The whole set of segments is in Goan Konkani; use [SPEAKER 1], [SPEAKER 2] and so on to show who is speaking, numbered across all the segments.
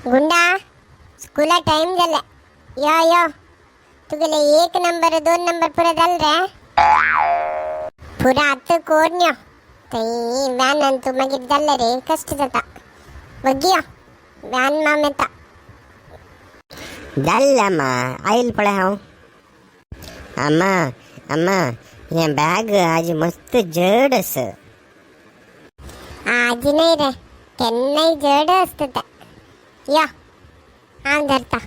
[SPEAKER 1] गुंडा स्कुला टाइम जाले. यो यो, तुगेले एक नंबर दोन नंबर पुरा जाल रे. पुरा आतां कोर यो. थंय व्हॅनान तूं मागीर जाल्ले रे, कश्ट जाता. वगी यो, व्हॅन माम येता.
[SPEAKER 2] जाल्लें अम्मा, आयल पळय हांव. अम्मा अम्मा, हें बॅग आज मस्त जड आसा.
[SPEAKER 1] आजी नाही रे, केन्नाय जड आसता तें. यो, हांव धरता.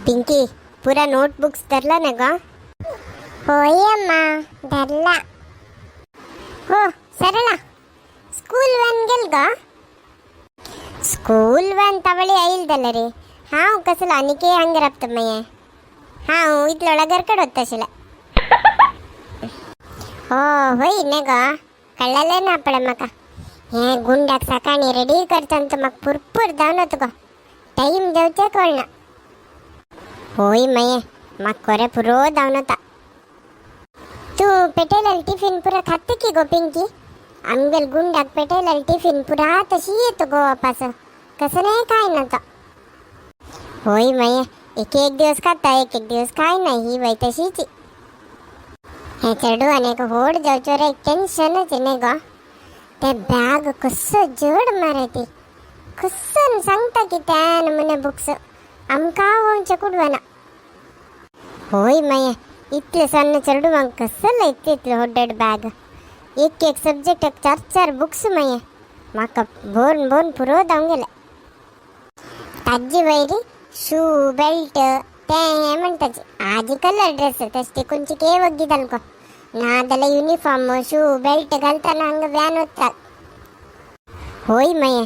[SPEAKER 1] पिंकी, पुरा नोटबुक्स धरला ना गो? होय अम्मा, धरला. हो सरळा, स्कूल व्हॅन गेल गो? स्कूल व्हॅन तवळी आयल जालें रे. हांव कसलो आनीक हांगा राबता मागीर. हांव इतलो घरकड वता. हो होय न्ही गो, कळ्ळें ना पळय म्हाका. हें गुंडाक सकाळी रेडी करता तो म्हाका पुरपूर जावन वता गो. टायम जावचें कळना. होय मागीर, म्हाका कोरे पुरो जावन वता. तूं पेटयलें टिफिन पुरा खात्ता की गो पिंकी? आमगेल गुंडाक पेटयलें टिफिन पुरा तशी येता गो वापास, कसलें खायना तो. होय मागीर, एक एक दिवस खाता, एक एक दिवस खायना. ही बाई तशीच. हें चेडवान एक व्हड जावचो रे, टेन्शनच न्ही गो. ते बॅग कसो जड मारे ती. कसो सांगता की त्या नमुने बुक्स आमकां वचचें कुडवना. होय मागीर, इतले सन्न चेडवांक कसलो इतले इतले व्हड व्हड बॅग, एक एक सब्जेक्टाक चार चार बुक्स. मागीर म्हाका भोवन भोवन पुरो जावन गेलें. ताजे वयरी शू बेल्ट ते हें म्हणटाचे. आजी कलर ड्रेस तशें देखून चिके वग्गी जाल गो. ना जाल्यार युनिफॉर्म शू बेल्ट घालतना हांगा व्यान वता. होय मागीर,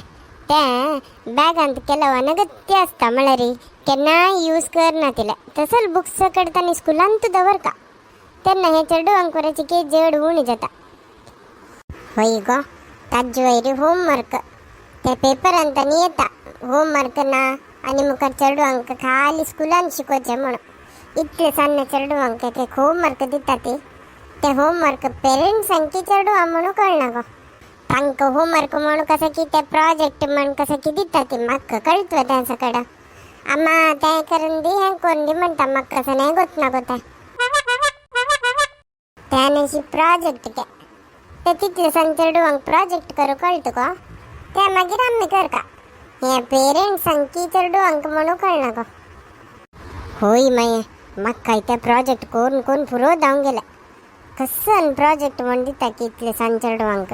[SPEAKER 1] ते बॅगांत केलो अनगत्य आसता, म्हळ्यार केन्नाय यूज करना तिले. तसोच बुक्स कडतानी स्कुलांत दवरता तेन्ना हे चेडवांक बरें चिके जड उणी जाता. होय गो, ताजे वयर होमवर्क ते पेपरांत आनी येता होमवर्क ना. आनी मुखार चेडवांक खाली स्कुलान शिकोवचें म्हणून इतले सान्न चेडवांक एक एक होमवर्क दिता ती. ते होमवर्क पेरंट्सांकी चेडवां म्हणून कळना गो. तांकां होमवर्क म्हणून कसं की ते प्रोजेक्ट म्हण कसं की दिता ती. म्हाका कळटा तें सगळं. अम्मा तें करून दी, हें करून दी म्हणटा. म्हाका कसं नाही गोत ना गो तें. त्यानशी प्रोजेक्ट ते ते तितले सान चेडवांक प्रोजेक्ट करूं कळटा गो. ते मागीर आमी करता. हे पेरंट्सांकी चेडवांक म्हणून कळना गो. होय मागीर, म्हाका ते प्रोजेक्ट करून करून पुरो जावन गेले. कसं प्रोजेक्ट म्हण दिता की इतले सान चेडवांक.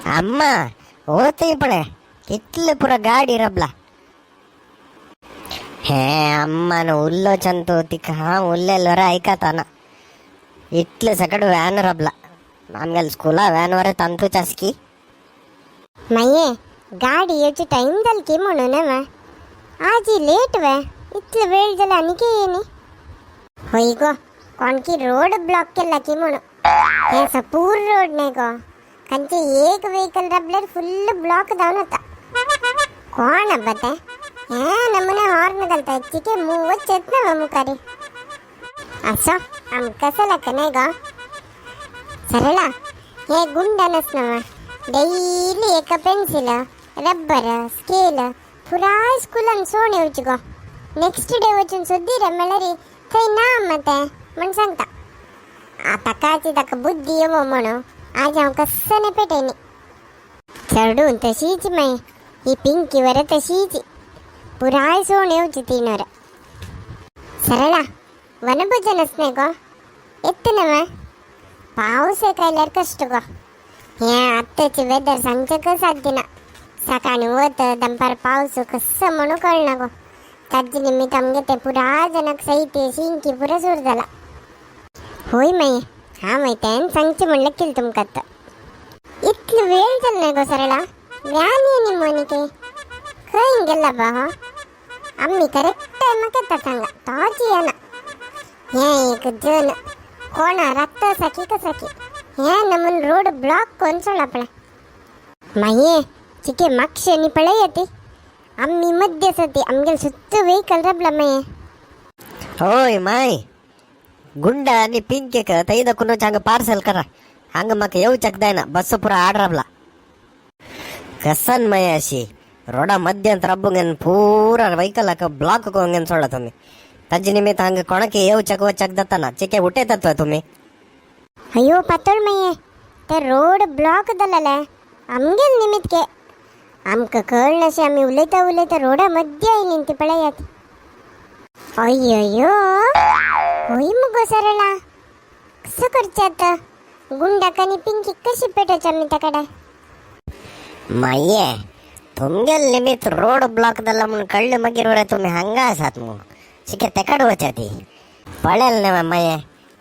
[SPEAKER 2] अम्मा, होतय पळय, कितले पुरा गाडी रबला. हे अम्मान उल्लो चंतू, तिका हांव उल्लेलो रे आयकताना. इतले सकट व्हॅन रबला. आमगेले स्कुला व्हॅन वर तांतूच आसकी.
[SPEAKER 1] माये, गाडी येवची टायम जाल की म्हणून वा. आजी लेट वे, इतले वेळ जाले आनी येनी. होय गो, कोणकी रोड ब्लॉक केला की म्हणून. हे सपूर रोड नाही गो, खंयचे एक व्हेकल रबल्यार फुल्ल ब्लॉक जावन वता. कोण अब्बा ते हे नमुने हॉर्न घालता, चिके मूवच येत ना मुखारी. असो आमकां कसं नाही गो. सरळा, हे गुंडानच नवा डेली एक पेन्सिल रब्बर स्केल पुराय स्कुलान सोड येवची गो. नेक्स्ट डे वचून सोदी रे मेळरी थंय ना अम्मा तें म्हण सांगता. आतां काची ताका बुद्धी येवो म्हणून आज हांव कसं नाही पेटयनी. चेडून तशीच मागीर, ही पिंकी वर तशीच पुराय सोड येवची तीन वर. सरळा, वनभोजनच नाही गो, येत ना. पावस एक आयल्यार कश्ट गो. हे आत्ताचे वेदर सांगचें साध्य ना. सकाळी वत, दनपार पावस, कसं म्हणून कळना गो. ताजे निमित्त आमगे ते पुरा जनक सहित शिंकी पुरा सुरू जाला. होय माई, हा माहिती सांगचे म्हणलं केलं तुमका. तर इतलो वेळ जालो न्हय गो सरळा, व्यान येनी मोनिके. खंय गेला बा हो? आम्ही करेक्ट टायमाक येता सांगा, तोच येना. हे एक जन कोणा राखता साकी कसाकी हे नमून रोड ब्लॉक कोण सोडला पळय. माये, चिके मागशेनी पळय ती. आम्ही मध्य सती आमगेल सुत्त व्हेकल रबला माये.
[SPEAKER 2] होय माय, गुंडा आणि पिंकेक तैद कुनोच हांगा पार्सल करा. हांगा म्हाका येवच्याक जायना, बस पुरा आड राबला. कसन मागीर अशी रोडा मध्यांत रब्बूंक पुरा व्हयकलाक ब्लॉक करूंक सोडला तुमी. ताजे निमित्त हांगा कोणाक येवच्याक वच्याक जाताना चिके उठयतात तुमी.
[SPEAKER 1] अय्यो पातोळ माये, ते रोड ब्लॉक जालेले आमगेल निमित्त के आमकां कळनाशें आमी उलयता उलयता रोडा मध्य आयलीं ती पळयात. अय्यो होय मुगो सरळा, कसं करचें आतां? गुंडाक आनी पिंकीक कशी पेटोवचें आमी ताकडे?
[SPEAKER 2] माये तुमगेल निमित्त रोड ब्लॉक जाला म्हणून कळ्ळें मागीर वरे तुमी हांगा आसात मू, चिके तेकड वच्या ती पळयल न्ही. माये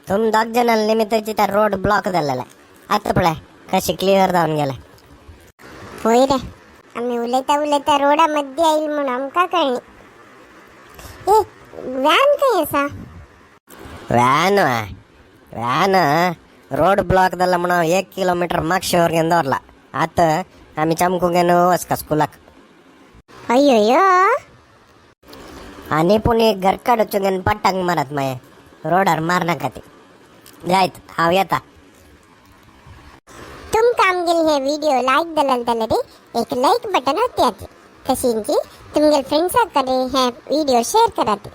[SPEAKER 2] तुम दोग जाणां निमित्त चिता रोड ब्लॉक जालेले, आतां पळय कशी क्लियर जावन गेले.
[SPEAKER 1] होय रे, आमी उलयता उलयता रोडा मध्य आयल म्हणून आमकां कळ्ळी. ए व्हॅन खंय आसा?
[SPEAKER 2] व्हॅन व्हॅन रोड ब्लॉक जाला म्हणून 1 किलोमीटर मागशे व्हरून दवरला. आतां आमी चमकूंक वचका स्कुलाक.
[SPEAKER 1] अय्यो.
[SPEAKER 2] आनी पूण एक घरकाड वचून पट्टांक मारात मागीर रोडार मारनाका ती. जायत हांव येता.
[SPEAKER 1] तुमकां आमगेले हे व्हिडिओ लायक जाल्यार जाल्यार एक लायक बटन ओत्यात, तशींची तुमगेले फ्रेंड्सां कडेन हे व्हिडिओ शेअर करात,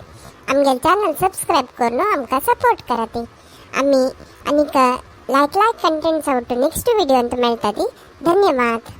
[SPEAKER 1] आमगेले चॅनल सबस्क्रायब करून आमकां सपोर्ट करात. आमी आनीक लायक लायक कंटेंट्स आवटू नेक्स्ट व्हिडिओंत मेळटात. धन्यवाद.